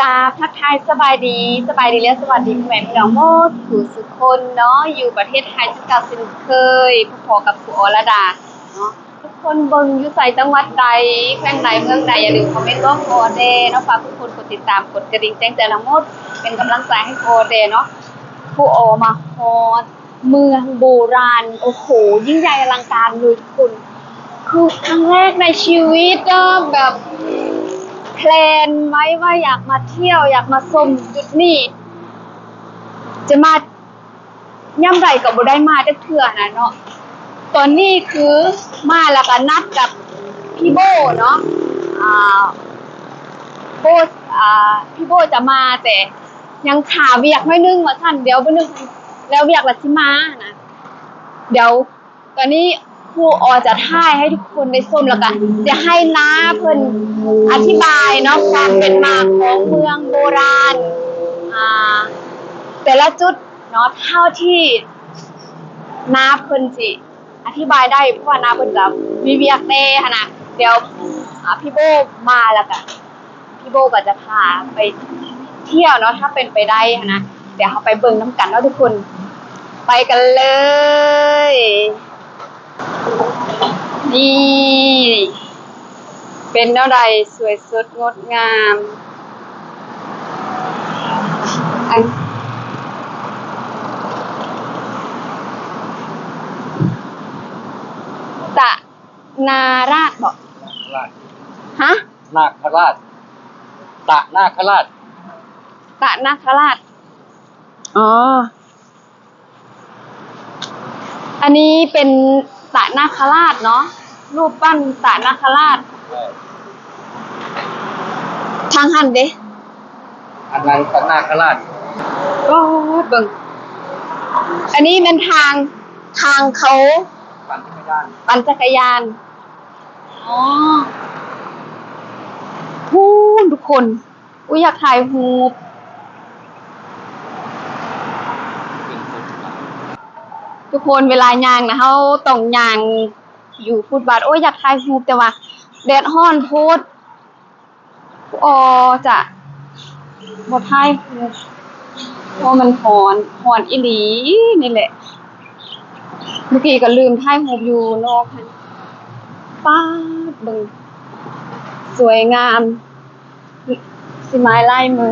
ກາບທັກທາຍສະບາຍດີ, ສະບາຍດີ ແລະ ສະຫວັດດີພໍ່ແມ່ພີ່ນ້ອງໝົດທຸກຄົນເນາະ, ຢູ່ປະເທດໄທຄືເກົ່າເຊັ່ນເຄີຍ, ພໍ້ກັບຄູອໍລະດາເນາະ. ທຸກຄົນເບິ່ງຢູ່ໃສ, ຈັງຫວັດໃດ, ແຂວງໃດ, ເມືອງໃດ, ຢ່າລືມຄອມເມັນບອກຄູອໍແດ່ເນາະ. ຝາກທຸກຄົນກົດຕິດຕາມ, ກົດກະດິ່ງແຈ້ງເຕືອນທັງໝົດ, ເປັນກຳລັງໃຈໃຫ້ຄູອໍແດ່ເນາະ. ຄູອໍມາຮອດ ເມືອງໂບລານ, ໂອ້ໂຫ ຍິ່ງໃຫຍ່ອະລັງການເລີຍທຸກຄົນ. ຄືຄັ້ງແລກໃນຊີວິດເນາະ ແບບແພລນໄວ້ວ່າຢາກມາທ່ຽວ, ຢາກມາຊົມຈຸດນີ້, ຈະມາຍາມໃດກໍບໍ່ໄດ້ມາຈັກເທື່ອນະເນາະ. ຕອນນີ້ຄືມາແລ້ວກໍນັດກັບພີ່ໂບ້ເນາະ, ອ່າ ໂບ້ ອ່າ ພີ່ໂບ້ຈະມາ ແຕ່ຍັງຄາວຽກໜ້ອຍໜຶ່ງວ່າຊັ້ນ, ດຽວມື້ໜຶ່ງແລ້ວວຽກແລ້ວຊິມານະ. ດຽວຕອນນີ້ຄູອໍຈະຖ່າຍໃຫ້ທຸກຄົນໄດ້ຊົມ ແລ້ວກະຈະໃຫ້ນ້າເພິ່ນອະທິບາຍເນາະ ຄວາມເປັນມາຂອງເມືອງໂບລານ ອ່າ ແຕ່ລະຈຸດເນາະ ເທົ່າທີ່ນ້າເພິ່ນຊິອະທິບາຍໄດ້, ເພາະວ່ານ້າເພິ່ນກະມີວຽກແດ່ຫັ້ນນະ. ດຽວ ອ່າ ພີ່ໂບ້ມາແລ້ວກະ ພີ່ໂບ້ກໍຈະພາໄປທ່ຽວເນາະ ຖ້າເປັນໄປໄດ້ຫັ້ນນະ. ດຽວເຮົາໄປເບິ່ງນຳກັນເນາະທຸກຄົນ, ໄປກັນເລີຍ. ນີ້ ເປັນແນວໃດ? ສວຍສົດງົດງາມ. ອັນ ຕະນາລາດບໍ? ນາຄະລາດ. ຮະ? ນາຄະລາດ. ຕະນາຄະລາດ. ຕະນາຄະລາດ. ອໍ ອັນນີ້ເປັນຕະນາຄະລາດເນາະ, ຮູບປັ້ນຕະນາຄະລາດ. ເອີ ທາງຫັ້ນເດ້? ອັນນັ້ນຕະນາຄະລາດ. ໂອ້ ເບິ່ງ ອັນນີ້ແມ່ນທາງ ທາງເຂົາປັ່ນຈັກກະຍານ, ປັ່ນຈັກກະຍານ. ອໍ ພຸ້ນທຸກຄົນ. ອຸ້ຍ ຢາກຖ່າຍຮູບ. ທຸກຄົນ ເວລາຍ່າງນະ ເຮົາຕ້ອງຍ່າງຢູ່ຟຸດບາດ. ໂອ້ຍ ຢາກຖ່າຍຮູບ ແຕ່ວ່າແດດຮ້ອນໂພດ, ອໍ ຈະບໍ່ຖ່າຍຮູບ ເພາະມັນຮ້ອນ, ຮ້ອນອີ່ຫຼີນີ້ແຫຼະ. ເມື່ອກີ້ກໍລືມຖ່າຍຮູບຢູ່ນອກຫັ້ນ. ປາດ ເບິ່ງ ສວຍງາມ. ສີໄມ້ລາຍມື.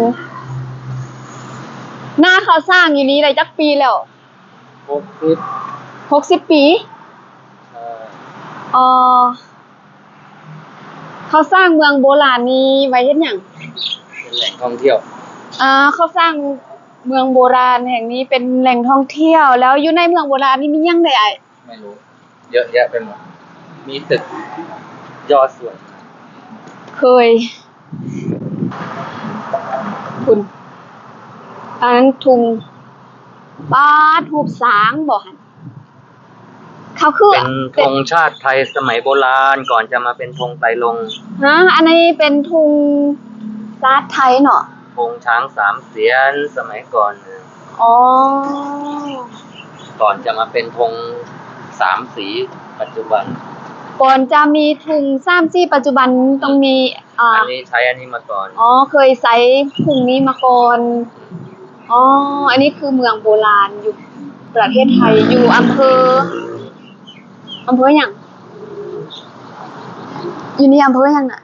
ນາເຂົາສ້າງຢູ່ນີ້ໄດ້ຈັກປີແລ້ວ? ຫົກສິບ. ຫົກສິບປີ? ເອີ ອໍ ເຂົາສ້າງເມືອງໂບລານນີ້ໄວ້ເຮັດຫຍັງ? ເປັນແຫຼ່ງທ່ອງທ່ຽວ. ອ່າ ເຂົາສ້າງເມືອງໂບລານແຫ່ງນີ້ເປັນແຫຼ່ງທ່ອງທ່ຽວ. ແລ້ວຢູ່ໃນເມືອງໂບລານນີ້ມີຫຍັງແດ່ອ້າຍ? ໄມ່ຮູ້ ເຍອະແຍະໄປໝົດ, ມີຕຶກຍໍ່ສ່ວນ. ເຄີຍ ພຸ້ນ ອັນນັ້ນທຸງ. ປາດ ຮູບຊ້າງບໍຫັ້ນ? ເຂົາຄື ເປັນ ເປັນ ທຸງຊາດໄທສະໄໝໂບລານ ກ່ອນຈະມາເປັນທຸງໄຕລົງ. ຮະ? ອັນນີ້ເປັນທຸງຊາດໄທເນາະ? ທຸງຊ້າງສາມສຽນສະໄໝກ່ອນ. ອໍ ກ່ອນຈະມາເປັນທຸງສາມສີປັດຈຸບັນ. ກ່ອນຈະມີທຸງສາມສີປັດຈຸບັນຕ້ອງມີ ອ່າ ອັນນີ້ໃຊ້ອັນນີ້ມາກ່ອນ. ອໍ ເຄີຍໃຊ້ທຸງນີ້ມາກ່ອນ. ອໍ ອັນນີ້ຄືເມືອງໂບລານຢູ່ປະເທດໄທ ຢູ່ອຳເພີ ອຳເພີຫຍັງ? ຢູ່ນີ້ອຳເພີຫຍັງນະ?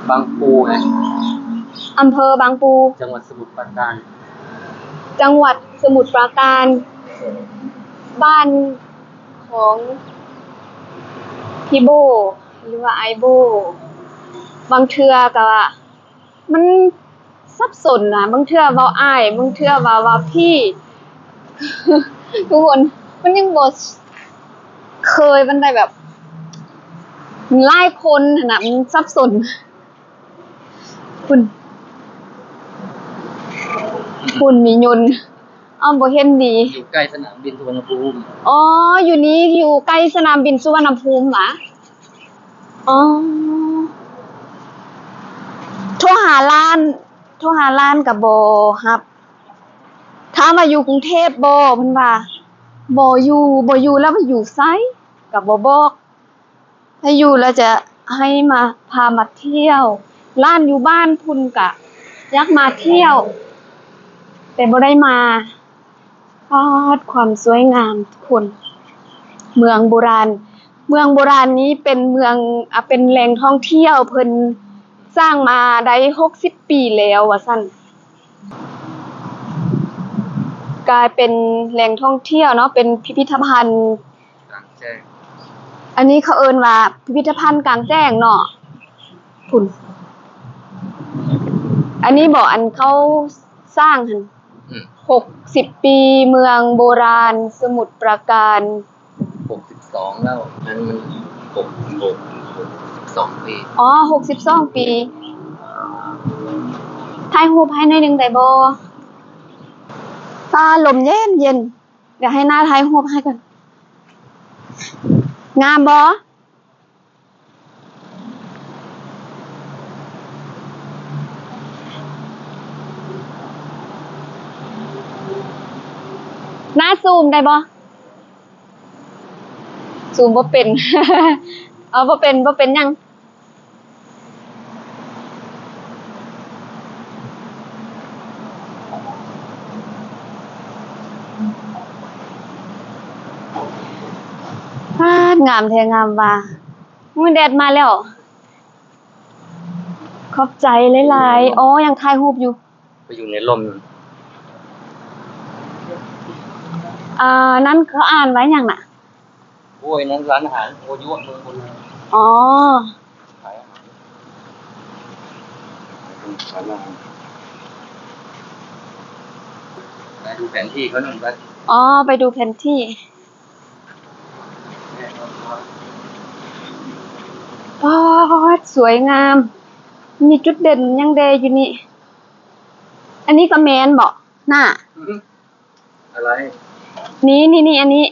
ບາງປູໄງ. ອຳເພີບາງປູ ຈັງຫວັດສະໝຸດປາການ. ຈັງຫວັດສະໝຸດປາການ. ບ້ານຂອງພີ່ໂບ້ ຫຼືວ່າອ້າຍໂບ້ ບາງເທື່ອກໍວ່າມັນສັບສົນນະ, ບາງເທື່ອເວົ້າອ້າຍ ບາງເທື່ອວ່າ ວ່າພີ່. ທຸກຄົນ ມັນຍັງບໍ່ເຄີຍປານໃດ, ແບບຫຼາຍຄົນຫັ້ນນະ ມັນສັບສົນ. ພຸ້ນ ພຸ້ນມີຍົນ. ອ້າວ ບໍ່ເຫັນດີ. ຢູ່ໃກ້ສະໜາມບິນສຸວັນນະພູມ. ອໍ ຢູ່ນີ້ຢູ່ໃກ້ສະໜາມບິນສຸວັນນະພູມຫວາ? ອໍ ໂທຫາລ້ານ ໂທຫາລ້ານກໍບໍ່ຮັບ. ຖາມວ່າຢູ່ກຸງເທບບໍ່? ເພິ່ນວ່າບໍ່ຢູ່, ບໍ່ຢູ່ແລ້ວວ່າຢູ່ໃສກໍບໍ່ບອກ. ໃຫ້ຢູ່ແລ້ວຈະໃຫ້ມາ ພາມາທ່ຽວ. ຫຼານຢູ່ບ້ານພຸ້ນກະຢາກມາທ່ຽວ ແຕ່ບໍ່ໄດ້ມາ. ປາດ ຄວາມສວຍງາມທຸກຄົນ ເມືອງໂບລານ. ເມືອງໂບລານນີ້ເປັນເມືອງ ອາ ເປັນແຫຼ່ງທ່ອງທ່ຽວ ເພິ່ນສ້າງມາໄດ້ຫົກສິບປີແລ້ວວ່າຊັ້ນ. ກາຍເປັນແຫຼ່ງທ່ອງທ່ຽວເນາະ ເປັນພິພິທະພັນກາງແຈ້ງ. ອັນນີ້ເຂົາເອີ້ນວ່າພິພິທະພັນກາງແຈ້ງເນາະ ພຸ້ນ. ອັນນີ້ບໍ ອັນເຂົາສ້າງຫັ້ນ? ອືມ ຫົກສິບປີ ເມືອງໂບລານ ສະໝຸດປາການ. ຫົກສິບສອງແລ້ວ ນັ້ນມັນຫົກ ຫົກ ຫົກສິບສອງປີ. ອໍ ຫົກສິບສອງປີ. ຖ່າຍຮູບໃຫ້ໜ້ອຍໜຶ່ງໄດ້ບໍ່? ຟ້າລົມເຢັນໆ. ດຽວໃຫ້ນ້າຖ່າຍຮູບໃຫ້ກ່ອນ. ງາມບໍ່? ນ້າຊູມໄດ້ບໍ່? ຊູມບໍ່ເປັນ. ເອົາ ບໍ່ເປັນ ບໍ່ເປັນຫຍັງ. ປາດ ງາມແທ້ງາມວ່າ. ໂອ້ຍ ແດດມາແລ້ວ. ຂອບໃຈຫຼາຍໆ. ອໍ ຍັງຖ່າຍຮູບຢູ່. ໄປຢູ່ໃນລົມ. ອ່າ ນັ້ນເຂົາອ່ານວ່າຫຍັງນະ? ໂອ້ຍ ນັ້ນຮ້ານອາຫານ ໂອຍຸ ເມືອງບຸນ. ອໍ ຂາຍອາຫານ ຂາຍອາຫານ. ໄປດູແຜນທີ່ເຂົາໜຶ່ງໄປ. ອໍ ໄປດູແຜນທີ່. ປາດ ສວຍງາມ. ມີຈຸດເດັ່ນຫຍັງແດ່ຢູ່ນີ້? ອັນນີ້ກໍແມ່ນບໍ ນ້າ? ອືມ ອະໄລ? ນີ້ ນີ້ ນີ້ ອັນນີ້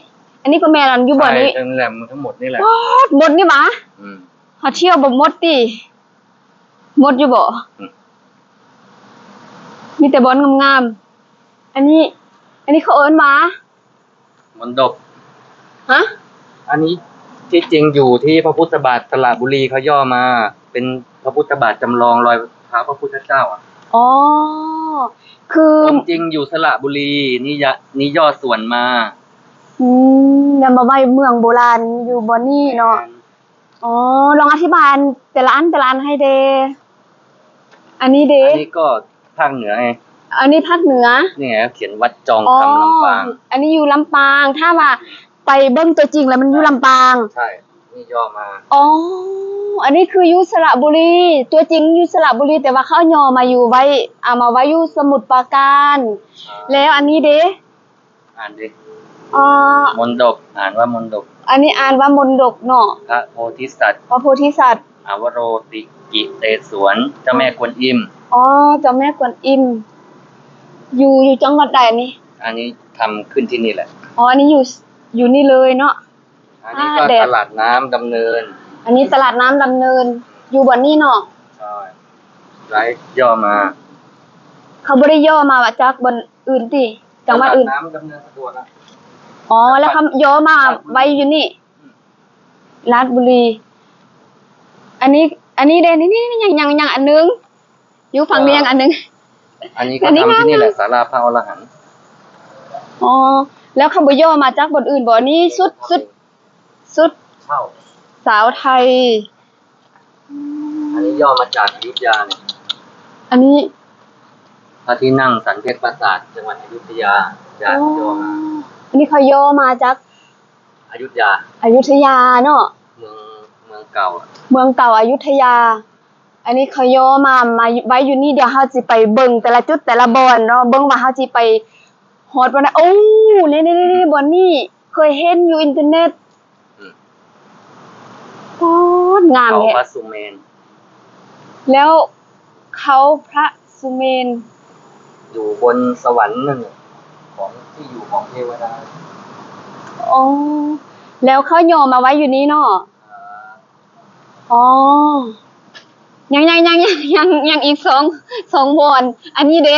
ອັນນີ້ກໍແມ່ນອັນຢູ່ບ່ອນນີ້? ໃຊ່ ທັງແຫຼມ ທັງໝົດນີ້ແຫຼະ. ປາດ ໝົດນີ້ຫວາ? ອືມ ເຮົາທ່ຽວບໍ່ໝົດຕິ? ໝົດຢູ່ບໍ? ອືມ ມີແຕ່ບ່ອນງາມໆ. ອັນນີ້ ອັນນີ້ເຂົາເອີ້ນວ່າ? ມົນດົບ. ຮະ? ອັນນີ້ທີ່ຈິງຢູ່ທີ່ພະພຸດທະບາດສະຫຼະບູລີ ເຂົາຫຍໍ້ມາເປັນພະພຸດທະບາດຈຳລອງລອຍເທົ້າພະພຸດທະເຈົ້າອະ. ອໍ ຄື ຄວາມຈິງຢູ່ສະຫຼະບູລີ ນີ້ຍະ ນີ້ຫຍໍ້ສວນມາ. ອືມ ແລ້ວມາໄວ້ເມືອງໂບລານຢູ່ບ່ອນນີ້ເນາະ. ແມ່ນ. ອໍ ລອງອະທິບາຍແຕ່ລະອັນ ແຕ່ລະອັນໃຫ້ແດ່. ອັນນີ້ເດ? ອັນນີ້ກໍພາກເໜືອໄງ. ອັນນີ້ພາກເໜືອ. ນີ້ໄງ ຂຽນວັດຈອງຄຳ ອໍ ລຳປາງ. ອັນນີ້ຢູ່ລຳປາງ. ຖ້າວ່າໄປເບິ່ງຕົວຈິງແລ້ວມັນຢູ່ລຳປາງ. ໃຊ່ ນີ້ຫຍໍ້ມາ. ອໍ ອັນນີ້ຄືຢູ່ສະຫຼະບູລີ. ຕົວຈິງຢູ່ສະຫຼະບູລີ ແຕ່ວ່າເຂົາຫຍໍ້ມາຢູ່ໄວ້ ເອົາມາໄວ້ຢູ່ສະໝຸດປາການ. ອ່າ ແລ້ວອັນນີ້ເດ? ອ່ານເດ້. ເອີ ມົນດົບ ອ່ານວ່າມົນດົບ. ອັນນີ້ອ່ານວ່າມົນດົບເນາະ. ພະໂພທິສັດ ພະໂພທິສັດ ອາວະໂລຕິກິເຕສວນ ເຈົ້າແມ່ກວນອິມ. ອໍ ເຈົ້າແມ່ກວນອິມ. ຢູ່ ຢູ່ຈັງຫວັດໃດອັນນີ້? ອັນນີ້ທຳຂຶ້ນທີ່ນີ້ແຫຼະ. ອໍ ອັນນີ້ຢູ່ ຢູ່ນີ້ເລີຍເນາະ. ອັນນີ້ກໍ ອ່າ ຕະຫຼາດນ້ຳດຳເນີນ. ອັນນີ້ຕະຫຼາດນ້ຳດຳເນີນ ຢູ່ບ່ອນນີ້ເນາະ. ໃຊ່ ໄດ້ຫຍໍ້ມາ. ເຂົາບໍ່ໄດ້ຫຍໍ້ມາຈາກບ່ອນ ອື່ນຕິ ຈັງຫວັດອື່ນ? ຕະຫຼາດນ້ຳດຳເນີນສະດວກນະ. ອໍ ແລ້ວເຂົາຫຍໍ້ມາໄວ້ຢູ່ນີ້ ອືມ ລາດບູລີ. ອັນນີ້ ອັນນີ້ເດ້ ນີ້ ນີ້ ຍັງ ຍັງ ຍັງອັນໜຶ່ງ ຢູ່ຝັ່ງນີ້ ອໍ ຍັງອັນໜຶ່ງ. ອັນນີ້ກໍທຳທີ່ນີ້ແຫຼະ ສາລາພະອໍລະຫັນ. ອໍ ແລ້ວເຂົາບໍ່ຫຍໍ້ມາຈາກບ່ອນອື່ນບໍ? ນີ້ຊຸດ ຊຸດ ຊຸດ ເຊົ່າ ສາວໄທ. ອັນນີ້ຫຍໍ້ມາຈາກອະຍຸດຍານີ້. ອັນນີ້ ພະທີ່ນັ່ງສັນເພັກປາສາດ ຈັງຫວັດອະຍຸດທະຍາ ຈາກ ອໍ ຫຍໍ້ມາ. ອັນນີ້ເຂົາຫຍໍ້ມາຈາກ ອະຍຸດຍາ ອະຍຸດທະຍາເນາະ. ເມືອງ ເມືອງເກົ່າ ເມືອງເກົ່າອະຍຸດທະຍາ. ອັນນີ້ເຂົາຫຍໍ້ມາ ມາໄວ້ຢູ່ນີ້. ດຽວເຮົາຊິໄປເບິ່ງແຕ່ລະຈຸດແຕ່ລະບ່ອນເນາະ ເບິ່ງວ່າເຮົາຊິໄປຮອດບ່ອນໃດ. ໂອ້ ນີ້ໆໆໆ ບ່ອນນີ້ເຄີຍເຫັນຢູ່ອິນເຕີເນັດ. ອືມ ໂອ້ ງາມແທ້ ເຂົາພະສຸເມນ. ແລ້ວເຂົາພະສຸເມນ ຢູ່ບົນສະຫວັນນັ້ນ ຂອງ ທີ່ຢູ່ຂອງເທວະດາ. ອໍ ແລ້ວເຂົາຫຍໍ້ມາໄວ້ຢູ່ນີ້ເນາະ. ອ່າ ອໍ ຍັງ ຍັງ ຍັງ ຍັງ ຍັງ ຍັງອີກສອງ ສອງບ່ອນ. ອັນນີ້ເດ?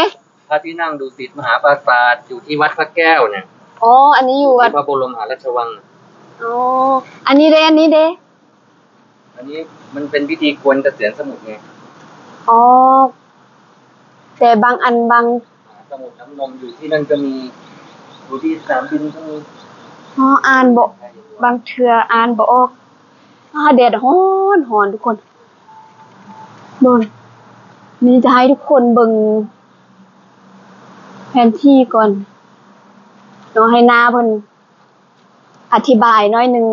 ພະທີ່ນັ່ງດຸສິດມະຫາປາສາດ ຢູ່ທີ່ວັດພະແກ້ວນີ້. ອໍ ອັນນີ້ຢູ່ວັດ ທີ່ພະບໍລົມມະຫາລາຊະວັງ. ອໍ ອັນນີ້ເດ ອັນນີ້ເດ? ອັນນີ້ມັນເປັນພິທີກວນກະສຽນສະໝຸດໄງ. ອອກ ແຕ່ບາງອັນບາງ ອ່າ ສະໝຸດນ້ຳນົມຢູ່ທີ່ນັ້ນກໍມີ ຢູ່ທີ່ສະໜາມບິນກໍມີ ອໍ ອ່ານບໍ່ ບາງເທື່ອອ່ານບໍ່ອອກ. ອາ ແດດຮ້ອນໆ ທຸກຄົນ ເບິ່ງ ນີ້ຈະໃຫ້ທຸກຄົນເບິ່ງແຜນທີ່ກ່ອນເນາະ ໃຫ້ນ້າເພິ່ນ ອະທິບາຍໜ້ອຍໜຶ່ງ.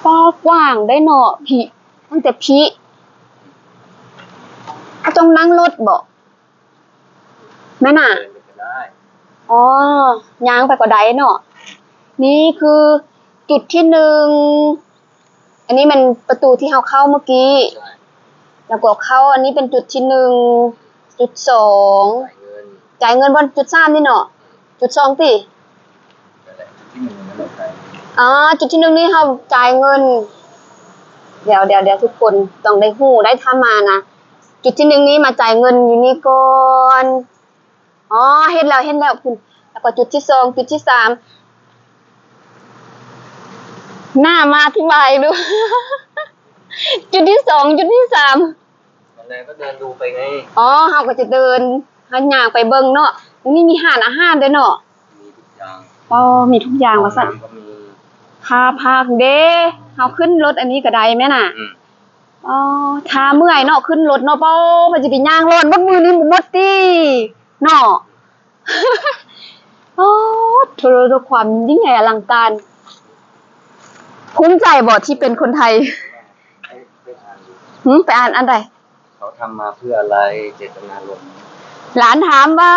ປ້າ ກວ້າງໄດ໋ເນາະ ພີ້ ຕັ້ງແຕ່ພີ້ ເຮົາຕ້ອງນັ່ງລົດບໍ່? ແມ່ນນະ? ເດີນໄປກໍໄດ້ ອໍ ຍ່າງໄປກໍໄດ້ເນາະ. ນີ້ຄືຈຸດທີໜຶ່ງ ອັນນີ້ແມ່ນປະຕູທີ່ເຮົາເຂົ້າເມື່ອກີ້ ໃຊ່ ແລ້ວກໍເຂົ້າ ອັນນີ້ເປັນຈຸດທີໜຶ່ງ ຈຸດສອງ ຈ່າຍເງິນ ຈ່າຍເງິນບ່ອນຈຸດສາມນີ້ເນາະ ອືມ ຈຸດສອງຕິ? ນັ້ນແຫຼະ ຈຸດທີໜຶ່ງນັ້ນແຫຼະ ຈ່າຍ ອໍ ຈຸດທີໜຶ່ງນີ້ເຮົາຈ່າຍເງິນ ດຽວໆໆ ທຸກຄົນຕ້ອງໄດ້ຮູ້ໄດ້ ຖ້າມານະ ຈຸດທີໜຶ່ງນີ້ມາຈ່າຍເງິນຢູ່ນີ້ກ່ອນ. ອໍ ເຫັນແລ້ວ ເຫັນແລ້ວພຸ້ນ ແລ້ວກໍຈຸດທີສອງ ຈຸດທີສາມ ໜ້າມາອະທິບາຍດູ ຈຸດທີສອງ ຈຸດທີສາມ ຕອນແລກກໍເດີນດູໄປໄງ ອໍ ເຮົາກໍຈະເດີນ ເຮົາຍ່າງໄປເບິ່ງເນາະ ນີ້ມີຮ້ານອາຫານເດ້ເນາະ ມີທຸກຢ່າງ ອໍ ມີທຸກຢ່າງວ່າຊັ້ນ ຫ້ອງນ້ຳກໍມີ ຄ່າພັກເດ້ ເຮົາຂຶ້ນລົດອັນນີ້ກໍໄດ້ແມ່ນນະ ອືມ ອໍ ຖ້າເມື່ອຍເນາະ ຂຶ້ນລົດເນາະ ປາ ມັນຊິໄປຍ່າງລອນໝົດມື້ນີ້ບໍ່ໝົດຕິເນາະ ໂອ້ ໂທ ຄວາມຍິ່ງໃຫຍ່ອະລັງການ ພູມໃຈບໍ່ທີ່ເປັນຄົນໄທ? ໄປ ໄປອ່ານຢູ່ ຫື ໄປອ່ານອັນໃດ? ເຂົາທຳມາເພື່ອອະໄລ? ເຈດຕະນາລົມ ຫຼານຖາມວ່າ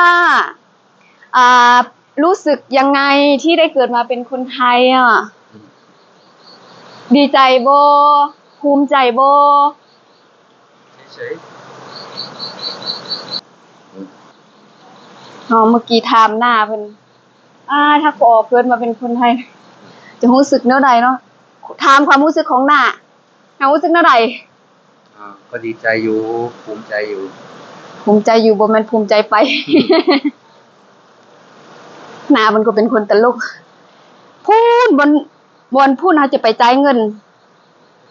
ອ່າ ຮູ້ສຶກຍັງໄງທີ່ໄດ້ເກີດມາເປັນຄົນໄທອະ? ອືມ ດີໃຈບໍ່? ພູມໃຈບໍ່? ເສີຍໆ ອືມ ເນາະ ເມື່ອກີ້ຖາມໜ້າເພິ່ນ ອ່າ ຖ້າຂໍເກີດມາເປັນຄົນໄທ ຈະຮູ້ສຶກແນວໃດເນາະ? ຖາມຄວາມຮູ້ສຶກຂອງໜ້າ ເຮົາຮູ້ສຶກແນວໃດ? ອ່າ ກໍດີໃຈຢູ່ ພູມໃຈຢູ່ ພູມໃຈຢູ່ ບໍ່ແມ່ນພູມໃຈໄປ ໜ້າມັນກໍເປັນຄົນຕະຫຼົກ ພຸ້ນ ບ່ອນ ບ່ອນພຸ້ນ ເຮົາຈະໄປຈ່າຍເງິນ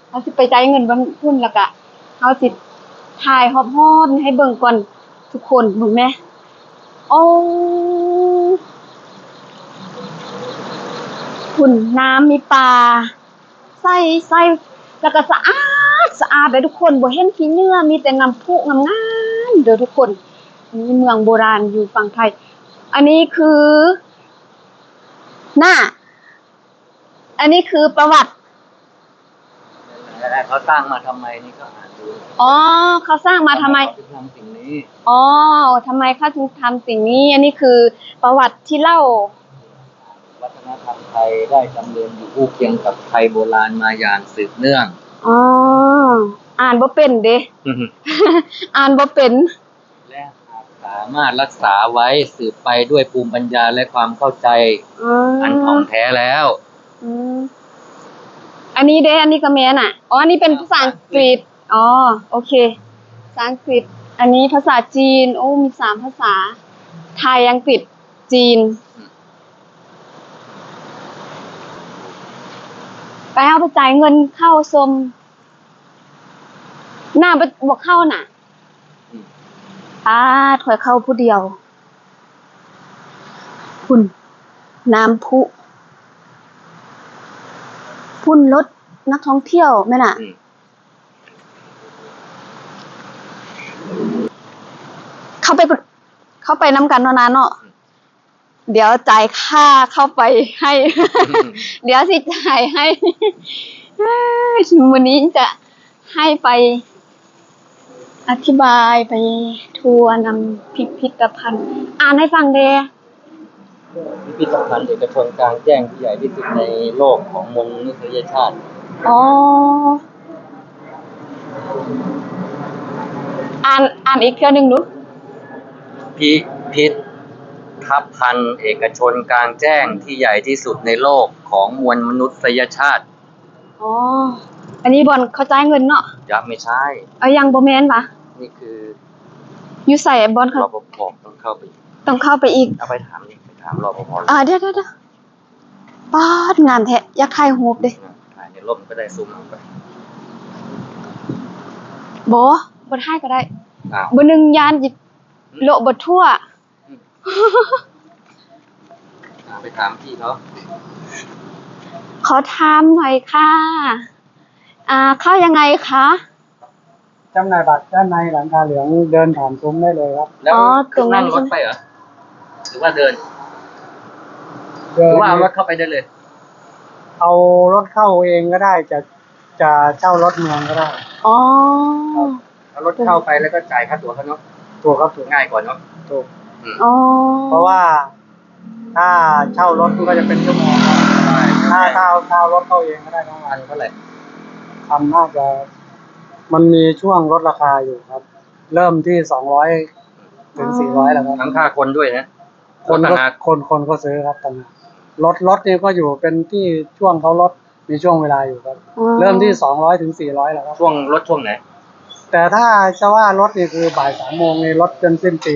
ເຮົາຊິໄປຈ່າຍເງິນບ່ອນພຸ້ນ ແລ້ວກະເຮົາຊິຖ່າຍຮອບໆ ໃຫ້ເບິ່ງກ່ອນ ທຸກຄົນເບິ່ງແມ ໂອ້ ພຸ້ນ ນ້ຳມີປາ ໃສໆ ແລ້ວກໍສະອາດສະອາດເດີທຸກຄົນ ບໍ່ເຫັນຂີ້ເຫຍື້ອ ມີແຕ່ນ້ຳພຸງາມໆເດີທຸກຄົນ. ນີ້ເມືອງໂບລານຢູ່ຝັ່ງໄທ. ອັນນີ້ຄືໜ້າ ອັນນີ້ຄືປະຫວັດ. ແລ້ວເຂົາສ້າງມາທຳໄມນີ້ກໍຫາດູ. ອໍ ເຂົາສ້າງມາທຳໄມ? ເຂົາເປັນທຳສິ່ງນີ້. ອໍ ທຳໄມເຂົາຈຶ່ງທຳສິ່ງນີ້? ອັນນີ້ຄືປະຫວັດທີ່ເລົ່າ ວັດທະນະທຳໄທໄດ້ດຳເນີນຢູ່ຄູ່ຄຽງກັບໄທໂບລານມາຢ່າງສືບເນື່ອງ. ອໍ ອ່ານບໍ່ເປັນເດ້ ອ່ານບໍ່ເປັນ ແລະ ຫາກສາມາດຮັກສາໄວ້ສືບໄປດ້ວຍພູມປັນຍາ ແລະ ຄວາມເຂົ້າໃຈ ອໍ ອັນທ່ອງແທ້ແລ້ວ. ອືມ ອັນນີ້ເດ້ ອັນນີ້ກໍແມ່ນນະ. ອໍ ອັນນີ້ເປັນພາສາອັງກິດ. ອໍ ໂອເຄ ພາສາອັງກິດ. ອັນນີ້ພາສາຈີນ. ໂອ້ ມີສາມພາສາ ໄທ ອັງກິດ ຈີນ. ໄປ ເຮົາໄປຈ່າຍເງິນເຂົ້າຊົມ. ນ້າບໍ່ ບໍ່ເຂົ້ານະ. ອືມ ປາດ ຂ້ອຍເຂົ້າຜູ້ດຽວ. ພຸ້ນ ນ້ຳພຸ ພຸ້ນລົດນັກທ່ອງທ່ຽວແມ່ນນະ. ອືມ ເຂົ້າໄປ ເຂົ້າໄປນຳກັນເນາະນາເນາະ. ອືມ ດຽວຈ່າຍຄ່າເຂົ້າໄປໃຫ້ ດຽວຊິຈ່າຍໃຫ້. ມື້ນີ້ຈະໃຫ້ໄປອະທິບາຍ ໄປທົວນຳພິພິທະພັນ. ອ່ານໃຫ້ຟັງແດ່. ພິພິທະພັນເອກະຊົນກາງແຈ້ງທີ່ໃຫຍ່ທີ່ສຸດໃນໂລກຂອງມວນມະນຸດສະຍະຊາດ. ອໍ ອ່ານ ອ່ານອີກເທື່ອໜຶ່ງດູ. ພິພິທະພັນເອກະຊົນກາງແຈ້ງທີ່ໃຫຍ່ທີ່ສຸດໃນໂລກຂອງມວນມະນຸດສະຍະຊາດ. ອໍ ອັນນີ້ບ່ອນເຂົາຈ່າຍເງິນເນາະ? ຍັງ ບໍ່ໃຊ່. ເອີ ຍັງບໍ່ແມ່ນຫວາ? ນີ້ຄື ຢູ່ໃສບ່ອນເຂົາ? ລປພ ຕ້ອງເຂົ້າໄປອີກ. ຕ້ອງເຂົ້າໄປອີກ. ເອົາໄປຖາມນີ້ ໄປຖາມ ລປພ. ອ່າ ດຽວໆໆ. ປາດ ງາມແທ້ ຢາກຖ່າຍຮູບເດ້. ຖ່າຍໃນລົມກໍໄດ້ ຊູມເອົາໄປ. ບໍ່ ບໍ່ຖ່າຍກໍໄດ້. ອ້າວ ບໍ່ໜຶ່ງຢ້ານຊິເລາະບໍ່ທົ່ວ. ອືມ ອ່າ ໄປຖາມພີ່ເຂົາ. ຂໍຖາມໜ້ອຍຄ່ະ ອ່າ ເຂົ້າຍັງໄງຄະ? ຈຳໜ່າຍບັດດ້ານໃນຫຼັງຄາເຫຼືອງ ເດີນຜ່ານຊຸມໄດ້ເລີຍຄັບ. ແລ້ວ ອໍ ຕົງນັ້ນ ນັ່ງລົດໄປເຫລໍ ຫຼືວ່າເດີນ? ເດີນ ຫຼືວ່າເອົາລົດເຂົ້າໄປໄດ້ເລີຍ? ເອົາລົດເຂົ້າເອງກໍໄດ້ ຈະ ຈະເຊົ່າລົດເມືອງກໍໄດ້. ອໍ ເອົາລົດເຂົ້າໄປແລ້ວກໍຈ່າຍຄ່າຕົ໋ວເຂົາເນາະ. ຖືກຄັບ ຖືກ. ງ່າຍກວ່າເນາະ. ຖືກ. ອືມ ອໍ ເພາະວ່າ ຖ້າເຊົ່າລົດມັນກໍຈະເປັນຊົ່ວໂມງ. ຖ້າ ຖ້າເຊົ່າລົດເຂົ້າເອງກໍໄດ້ທັງວັນ. ເທົ່າໃດ? ຄັນໜ້າຈະ ມັນມີຊ່ວງລົດລາຄາຢູ່ຄັບ ເລີ່ມທີ່ສອງຮ້ອຍເຖິງສີ່ຮ້ອຍແລ້ວຄັບ. ທັງຄ່າຄົນດ້ວຍນະ? ຄົນກໍ ລົດຕ່າງຫາກ. ຄົນ ຄົນກໍຊື້ຄັບຕ່າງຫາກ. ລົດ ລົດນີ້ກໍຢູ່ເປັນທີ່ຊ່ວງເຂົາລົດ ມີຊ່ວງເວລາຢູ່ຄັບ. ອໍ ເລີ່ມທີ່ສອງຮ້ອຍເຖິງສີ່ຮ້ອຍແລ້ວຄັບ. ຊ່ວງ ລົດຊ່ວງໃດ? ແຕ່ຖ້າຈະວ່າລົດນີ້ຄືບ່າຍສາມໂມງນີ້ ລົດຈົນສິ້ນປີ.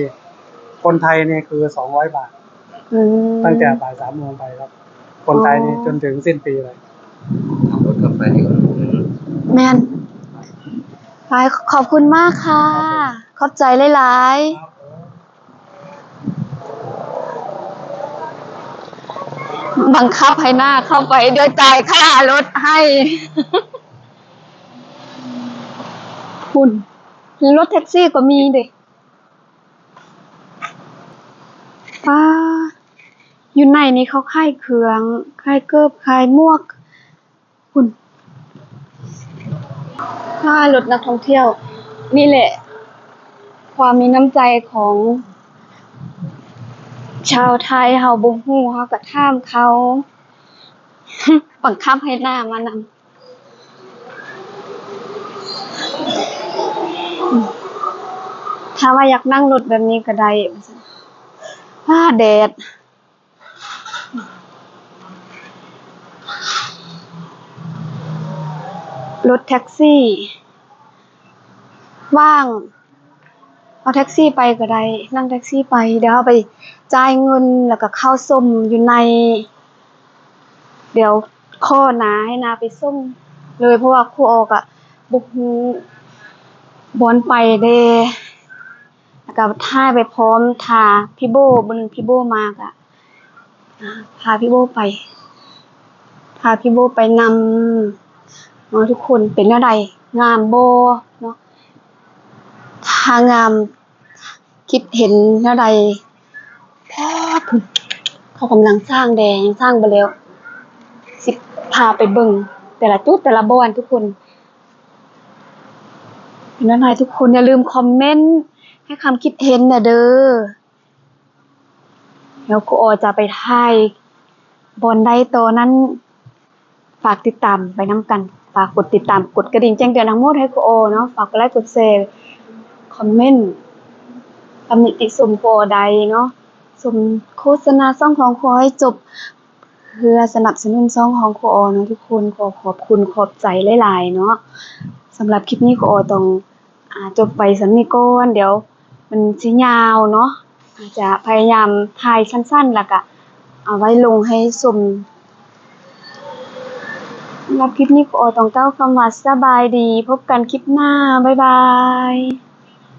ຄົນໄທນີ້ຄືສອງຮ້ອຍບາດ. ອືມ ຕັ້ງແຕ່ບ່າຍສາມໂມງໄປຄັບ ຄົນໄທນີ້. ອໍ ຈົນເຖິງສິ້ນປີເລີຍ. ເອົາລົດເຂົ້າໄປນີ້ ແມ່ນ. ໄປ ຂອບຄຸນມາກຄ່ະ. ຂອບໃຈຫຼາຍໆ. ບັງຄັບໃຫ້ນ້າເຂົ້າໄປ ດຽວຈ່າຍຄ່າລົດໃຫ້. ພຸ້ນ ລົດແທັກຊີກໍມີເດ້. ປ້າ ຢູ່ໃນນີ້ເຂົາຂາຍເຄື່ອງ ຂາຍເກີບ ຂາຍໝວກ. ພຸ້ນ ຖ້າລົດນັກທ່ອງທ່ຽວ ນີ້ແຫຼະ ຄວາມມີນ້ຳໃຈຂອງຊາວໄທ. ເຮົາບໍ່ຮູ້ ເຮົາກໍຖາມເຂົາ ບັງຄັບໃຫ້ໜ້າມານຳ. ຖ້າວ່າຢາກນັ່ງລົດແບບນີ້ກໍໄດ້ ວ່າຊັ້ນ. ອ້າ ແດດ. ລົດແທັກຊີວ່າງ ເອົາແທັກຊີໄປກໍໄດ້ ນັ່ງແທັກຊີໄປ. ດຽວເຮົາໄປຈ່າຍເງິນ ແລ້ວກໍເຂົ້າຊົມຢູ່ໃນ ດຽວຂໍນ້າ ໃຫ້ນ້າໄປສົ່ງເລີຍ ເພາະວ່າຄູອໍກໍບໍ່ຮູ້ບ່ອນໄປເດ້. ແລ້ວກໍຖ່າຍໄປພ້ອມ ຖ້າພີ່ໂບ້ ມື້ໜຶ່ງພີ່ໂບ້ມາກະ ອ່າ ພາພີ່ໂບ້ໄປ ພາພີ່ໂບ້ໄປນຳເນາະທຸກຄົນ. ເປັນແນວໃດ? ງາມບໍ່ເນາະ? ຖ້າງາມ ຄິດເຫັນແນວໃດ? ແທ້ພຸ້ນ ເຂົາກຳລັງສ້າງແດ່ ຍັງສ້າງບໍ່ແລ້ວ. ຊິພາໄປເບິ່ງແຕ່ລະຈຸດ ແຕ່ລະບ່ອນທຸກຄົນ. ເປັນແນວໃດທຸກຄົນ? ຢ່າລືມຄອມເມັນໃຫ້ຄຳຄິດເຫັນແດ່ເດີ. ດຽວຄູອໍຈະໄປຖ່າຍບ່ອນໃດຕໍ່ນັ້ນ ຝາກຕິດຕາມໄປນຳກັນ. ຝາກກົດຕິດຕາມ ກົດກະດິ່ງແຈ້ງເຕືອນທັງໝົດໃຫ້ຄູອໍເນາະ. ຝາກກົດໄລ ກົດແຊ ຄອມເມັນ ຕຳນິຕິຊົມຄູອໍໄດ້ເນາະ. ຊົມໂຄສະນາຊ່ອງຂອງຄູອໍໃຫ້ຈົບ ເພື່ອສະໜັບສະໜູນຊ່ອງຂອງຄູອໍເນາະທຸກຄົນ. ຂໍຂອບຄຸນຂອບໃຈຫຼາຍໆເນາະ. ສຳລັບຄລິບນີ້ຄູອໍຕ້ອງ ອ່າ ຈົບໄວ້ສ່ຳນີ້ກ່ອນ ດຽວມັນຊິຍາວເນາະ. ອາດຈະພະຍາຍາມຖ່າຍສັ້ນໆ ແລ້ວກະເອົາໄວ້ລົງໃຫ້ຊົມ. ສຳລັບຄລິບນີ້ ຂໍຕ້ອງກ່າວຄຳວ່າສະບາຍດີ ພົບກັນຄລິບໜ້າ ບາຍບາຍ.